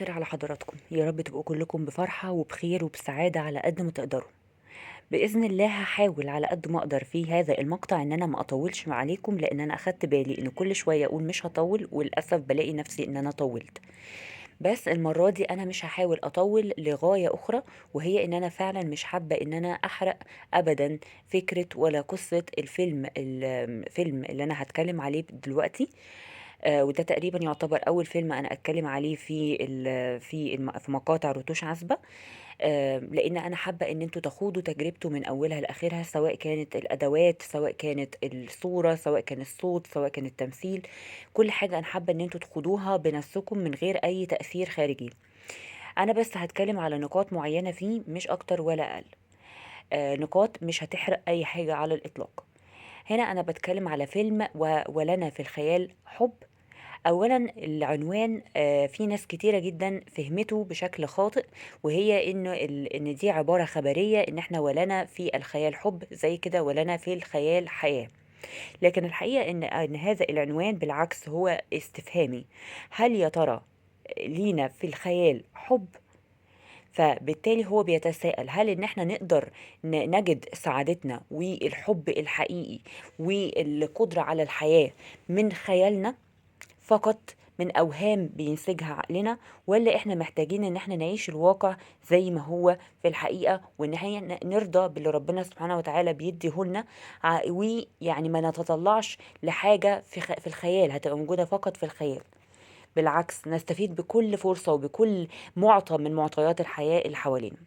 الخير على حضراتكم، يا رب تبقوا كلكم بفرحة وبخير وبسعادة على قد ما تقدروا. بإذن الله هحاول على قد ما أقدر في هذا المقطع إن أنا ما أطولش عليكم، لأن أنا أخدت بالي إن كل شوية أقول مش هطول، وللأسف بلاقي نفسي إن أنا طولت. بس المرة دي أنا مش هحاول أطول لغاية أخرى، وهي إن أنا فعلا مش حابة إن أنا أحرق أبدا فكرة ولا قصة الفيلم اللي أنا هتكلم عليه دلوقتي. وده تقريبا يعتبر أول فيلم أنا أتكلم عليه في مقاطع رتوش عزبة، لأن أنا حابة إن أنتوا تخوضوا تجربته من أولها لآخرها، سواء كانت الأدوات، سواء كانت الصورة، سواء كان الصوت، سواء كان التمثيل، كل حاجة أنا حابة إن أنتوا تخوضوها بنفسكم من غير أي تأثير خارجي. أنا بس هتكلم على نقاط معينة فيه، مش أكتر ولا أقل، نقاط مش هتحرق أي حاجة على الإطلاق. هنا أنا بتكلم على فيلم ولنا في الخيال حب. أولاً العنوان، في ناس كتيرة جداً فهمته بشكل خاطئ، وهي إن دي عبارة خبرية، إن إحنا ولنا في الخيال حب زي كده ولنا في الخيال حياة. لكن الحقيقة إن هذا العنوان بالعكس هو استفهامي، هل يا ترى لينا في الخيال حب؟ فبالتالي هو بيتساءل هل إن إحنا نقدر نجد سعادتنا والحب الحقيقي والقدرة على الحياة من خيالنا فقط، من أوهام بينسجها عقلنا، ولا إحنا محتاجين إن إحنا نعيش الواقع زي ما هو في الحقيقة، وإن إحنا نرضى باللي ربنا سبحانه وتعالى بيديهولنا، ويعني ما نتطلعش لحاجة في الخيال هتبقى موجودة فقط في الخيال. بالعكس نستفيد بكل فرصة وبكل معطى من معطيات الحياة اللي حوالينا.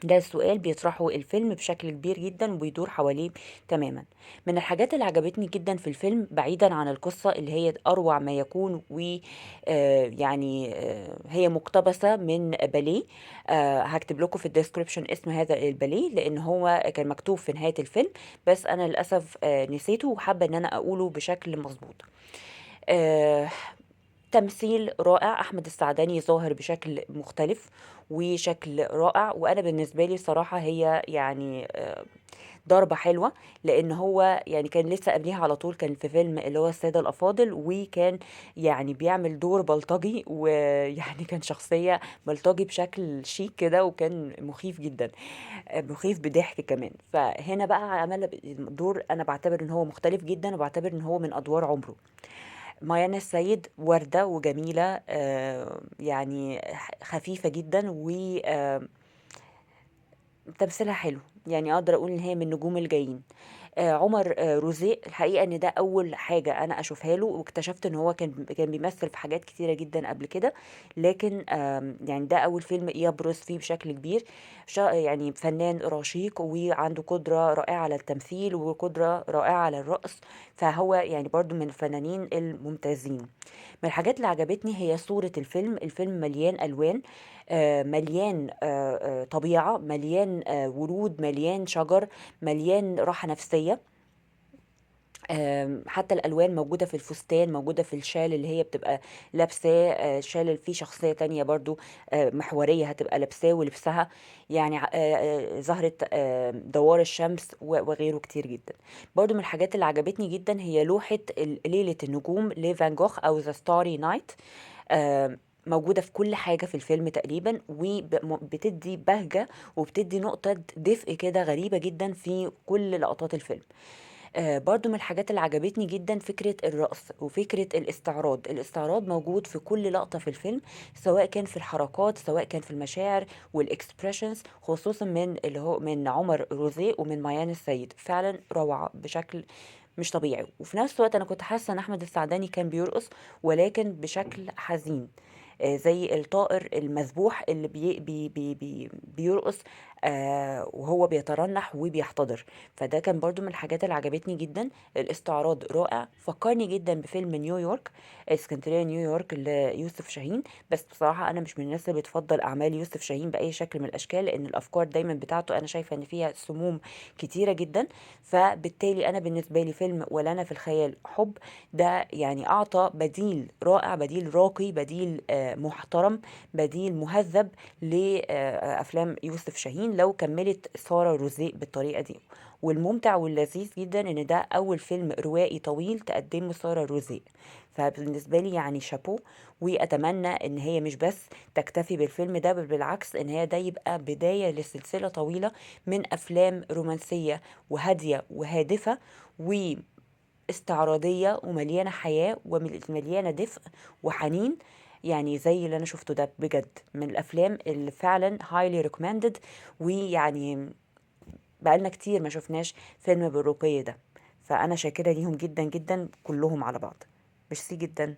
ده السؤال بيطرحه الفيلم بشكل كبير جدا وبيدور حواليه تماما. من الحاجات اللي عجبتني جدا في الفيلم بعيدا عن القصة اللي هي أروع ما يكون، و، هي مقتبسة من باليه، هكتب لكم في ال description اسم هذا الباليه لأن هو كان مكتوب في نهاية الفيلم، بس أنا للأسف، نسيته وحابة إن أنا أقوله بشكل مظبوط. تمثيل رائع، أحمد السعداني ظاهر بشكل مختلف وشكل رائع، وأنا بالنسبة لي صراحة هي ضربة حلوة، لأن هو كان لسه قبليها على طول كان في فيلم اللي هو السادة الأفاضل، وكان بيعمل دور بلطجي، ويعني كان شخصية بلطجي بشكل شيك كده، وكان مخيف جدا، مخيف بضحك كمان. فهنا بقى عمل دور أنا بعتبر إن هو مختلف جدا، وبعتبر إن هو من أدوار عمره. ميان السيد وردة وجميلة، خفيفة جدا، و، تمثيلها حلو، أقدر أقول إن هي من النجوم الجايين. عمر روزيق، الحقيقة إن ده أول حاجة أنا أشوفها له، واكتشفت إن هو كان بيمثل في حاجات كتيرة جدا قبل كده، لكن، ده أول فيلم يبرز فيه بشكل كبير. فنان رشيق وعنده قدرة رائعة على التمثيل وقدرة رائعة على الرقص، فهو برضو من الفنانين الممتازين. من الحاجات اللي عجبتني هي صورة الفيلم. الفيلم مليان ألوان، مليان، طبيعة، مليان، ورود، مليان شجر، مليان راحة نفسية. حتى الألوان موجودة في الفستان، موجودة في الشال اللي هي بتبقى لابساه، الشال اللي فيه شخصية تانية برضو، محورية هتبقى لابساه ولبسها، زهرة، دوار الشمس وغيره كتير جدا. برضو من الحاجات اللي عجبتني جدا هي لوحة ليلة النجوم لفان جوخ أو The Starry Night، موجودة في كل حاجة في الفيلم تقريبا، وبتدي بهجة وبتدي نقطة دفء كده غريبة جدا في كل لقطات الفيلم. برضو من الحاجات اللي عجبتني جدا فكرة الرقص وفكرة الاستعراض. الاستعراض موجود في كل لقطة في الفيلم، سواء كان في الحركات، سواء كان في المشاعر وال expressions، خصوصا من عمر روزيق ومن ميان السيد. فعلا روعة بشكل مش طبيعي. وفي نفس الوقت أنا كنت حاسة إن أحمد السعداني كان بيرقص، ولكن بشكل حزين، زي الطائر المذبوح اللي بيرقص، وهو بيترنح وبيحتضر. فده كان برضو من الحاجات اللي عجبتني جدا. الاستعراض رائع، فكرني جدا بفيلم نيويورك، اسكندرية نيويورك ليوسف شاهين. بس بصراحة أنا مش من الناس اللي بتفضل أعمال يوسف شاهين بأي شكل من الأشكال، لأن الأفكار دايما بتاعته أنا شايفة إن فيها سموم كتيرة جدا. فبالتالي أنا بالنسبة لي فيلم ولنا في الخيال حب ده أعطى بديل رائع، بديل راقي، بديل، محترم، بديل مهذب لأفلام يوسف شاهين لو كملت سارة روزيق بالطريقة دي. والممتع واللذيذ جدا ان ده اول فيلم روائي طويل تقدمه سارة روزيق، فبالنسبة لي يعني شابو. واتمنى ان هي مش بس تكتفي بالفيلم ده، بل بالعكس ان هي ده يبقى بداية لسلسلة طويلة من افلام رومانسية وهادية وهادفة واستعراضية ومليانة حياة ومليانة دفء وحنين، يعني زي اللي انا شفته ده بجد من الافلام اللي فعلا highly recommended. ويعني بقالنا كتير ما شفناش فيلم بالرقي ده، فانا شاكرة ليهم جدا جدا كلهم على بعض. ميرسي جدا.